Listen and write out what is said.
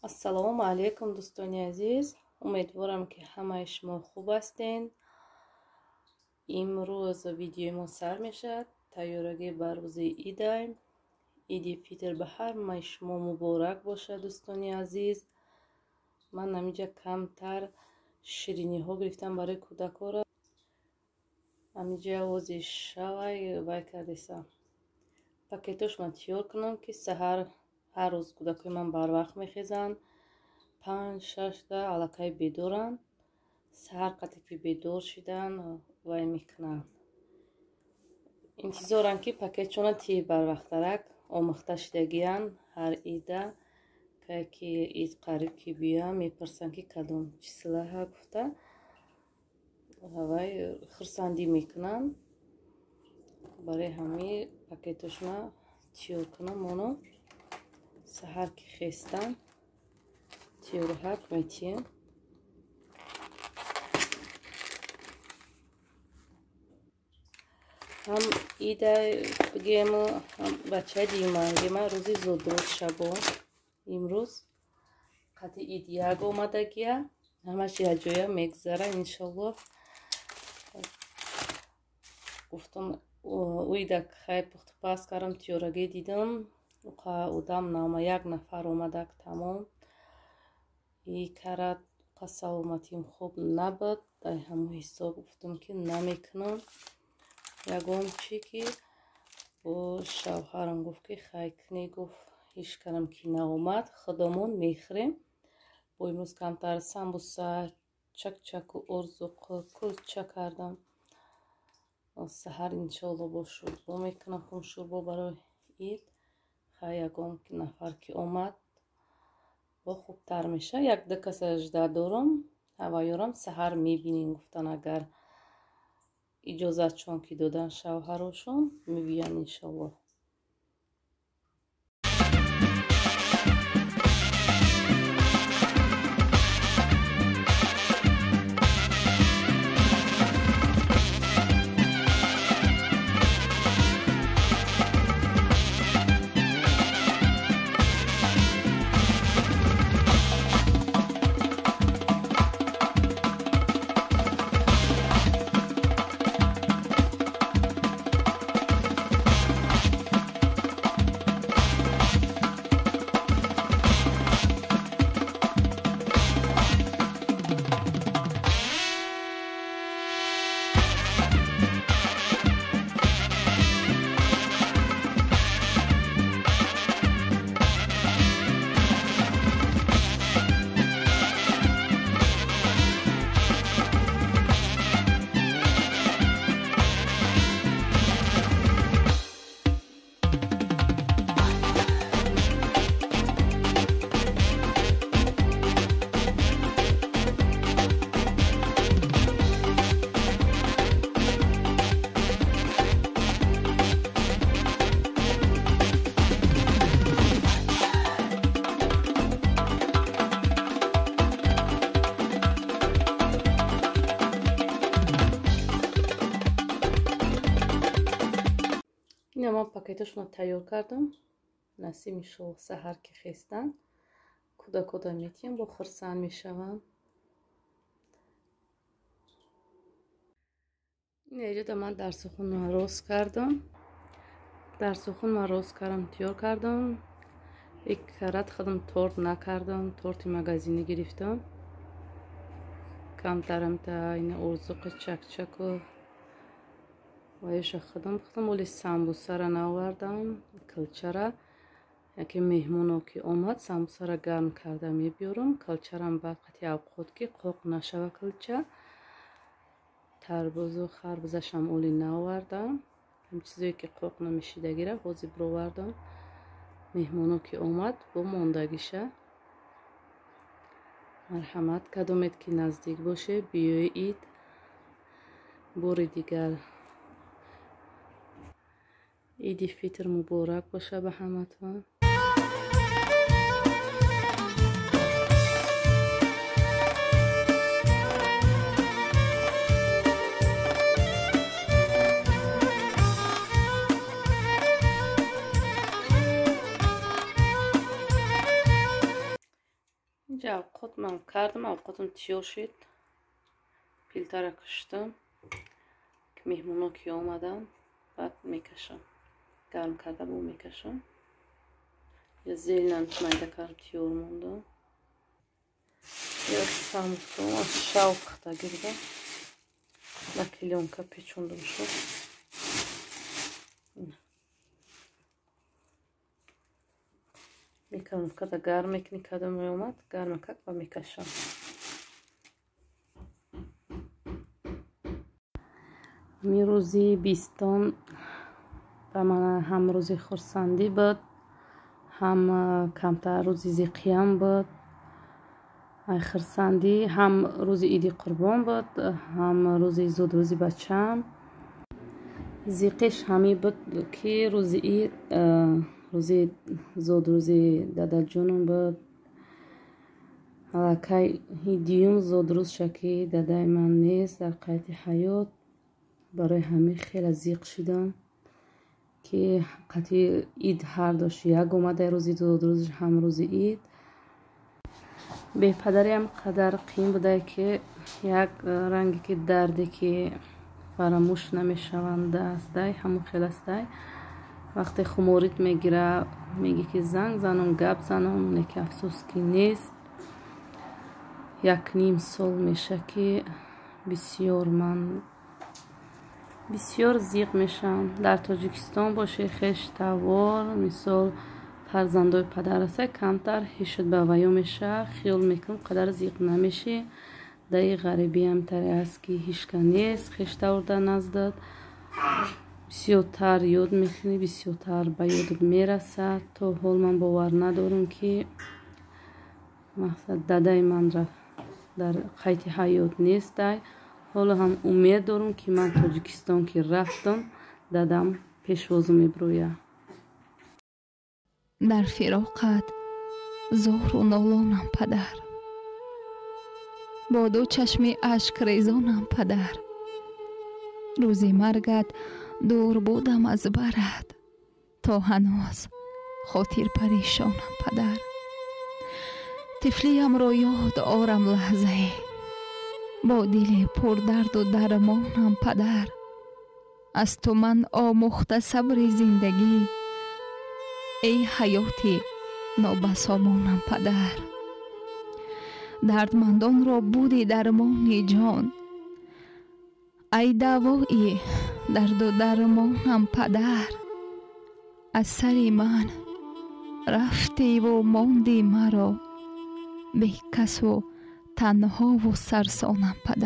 Ассалому алайкум дӯстони азиз. Умедворам ки ҳамаи шумо хуб ҳастед. Имрӯз видеои мо сар мешавад. Тайёрагӣ ба рӯзи идай. Иди Фитр ба ҳамаи шумо муборак бошад дӯстони азиз. Ман ҳаминҷа камтар шириниҳо гирифтам барои кӯдакҳоро. Ҳаминҷа ози шавай вай кардесам. Пакетошро тайёр кунам ки саҳар ҳар рӯз кӯдакҳои ман барвақт мехезанд. 5-6 аллакай бедоранд. Саҳар қате ки бедор шидан вай мекунанд. Интизоранд ки пакетшона тии барвақттарак омӯхта шидагиянд. Ҳар ида кае ки ид қариб ки биёянд мепурсанд ки кадом числаҳа гуфта вай хурсандӣ мекунанд. Барои ҳамин пакетошона тайёр кунам оно. Саҳар ки хестан тайёрҳак метиҳем. Ҳам ида бигему ҳам бачаи димангема рӯзи зудрӯз шабо. Имрӯз қати ид як омадагия, ҳамаш якҷоя мегзара иншоллоҳ. Гуфтам уида хай пухтупаз кардам, тайёрагӣ дидам. Уқа одам наома, як нафар омадак тамом. И карат уқа саломатим хуб набуд. Дар ҳамон ҳисоб гуфтам ки намекунам ягон чи ки бо шавҳарам гуфт ки хай кунӣ, гуфт ҳеҷ карам ки наомад, худомон мехӯрем. Бо имрӯз камтар самбуса, чакчаку орзуқ, кулча кардам. Саҳар иншоалло бо шӯрбо мекунам, хуншӯрбо барои ид. Хай ягон нафар ки омад бо хубтар мешавад. Як-ду каса жда дорам, ҳаваёрам саҳар мебинем гуфтан, агар иҷозатшон ки додан шавҳарошон мебиёянд иншоаллоҳ. Ина ман пакетошонро тайёр кардам. Насиб иншоаллоҳ саҳар ки хестан кӯдакода метиҳам, бо хурсанд мешаванд. Ина иҷода ман дарсухунро рост кардам. Дарсухунро рост кардам, тайёр кардам. Як карат худам торт накардам, торти магазинӣ гирифтам. Камтарам та ина орзуқи чакчаку ваёша худам пухтам. Оли самбусара наовардам, килчара. Яке меҳмоно ки омад самбусара гарм карда мебиёрам. Килчарам баъд қати авқот ки қоқ нашава килча. Тарбузу харбузашам оли наовардам. Ҳам чизое ки қоқ намешидагира ҳозир бировардам. Меҳмоно ки омад бо мондагиша. Марҳамат, кадомед ки наздик боше биёед. Бори дигар Иди Фитр муборак боша ба ҳаматон. Инҷа авқот ман кардам, авқотам тиёр шид. Пилтара куштам, ки меҳмоно ки омаданд, баъд мекашам. Гарм карда бо мекашам. Я зелнам майда кардам, тиёр монда. Я самусом аз шав пухта гирдам. На клеёнка печондам шуд. Микроволновкада гарм мекунӣ, кадом меомад, гармакак ва мекашам. Ҳамин рӯзи бистон ба ман ҳам рӯзи хурсандӣ буд, ҳам камтар рӯзи зиқиям буд. Ай хурсандӣ ҳам рӯзи Иди Қурбон буд, ҳам рӯзи зудрӯзи бачаам. Зиқиш ҳамин буд, ки рӯзи ид, рӯзи зодрӯзи дадаҷонам буд. Аллакай дуюм зодрӯзша, ки дадаи ман нест дар қайди ҳаёт. Барои ҳамин хеле зиқ шидам, ки қатъи ид ҳар дошт як омада, рӯзи зодрӯзш ҳам рӯзи ид. Бепадариам қадар қиин буда, ки як ранге ки дарде ки фаромӯш намешаванда астай, ҳамон хел астай. Вақте хуморит мегира, мегӣ ки занг занам, гап занам, лекин афсӯс ки нест. 1.5 сол меша, ки бисёр ман бисёр зиқ мешавам. Дар Тоҷикистон боше, хеш тавор, мисол фарзандои падар аста, камтар ҳишт ба ваё меша, хиёл мекунам қадар зиқ намешӣ. Даи ғарибиам таре аст, ки ҳишка нест, хеш тавор дар наздат. Бисёртар ёд мекунӣ, бисёртар ба ёдат мерасад. То ҳол ман бовар надорам, ки мақсад дадаи ман дар қайди ҳаёт нестай. Ҳоло ҳам умед дорам, ки ман Тоҷикистон ки рафтам, дадам пешвозу мебирояд. Дар фироқат зору нолонам падар, бо ду чашми ашкрезонам падар. Рӯзи маргат дур будам аз барат, то ҳанӯз хотир парешонам падар. Тифлиямро ёд орам лаҳзае, бо дили пурдарду дармонам падар. Аз ту ман омӯхта сабри зиндагӣ, эй ҳаёти нобасомонам падар. Дардмандонро буди дармони ҷон, ай давои дарду дармонам падар. Аз сари ман рафтеву монди маро, бекасу танҳову сарсонам падар.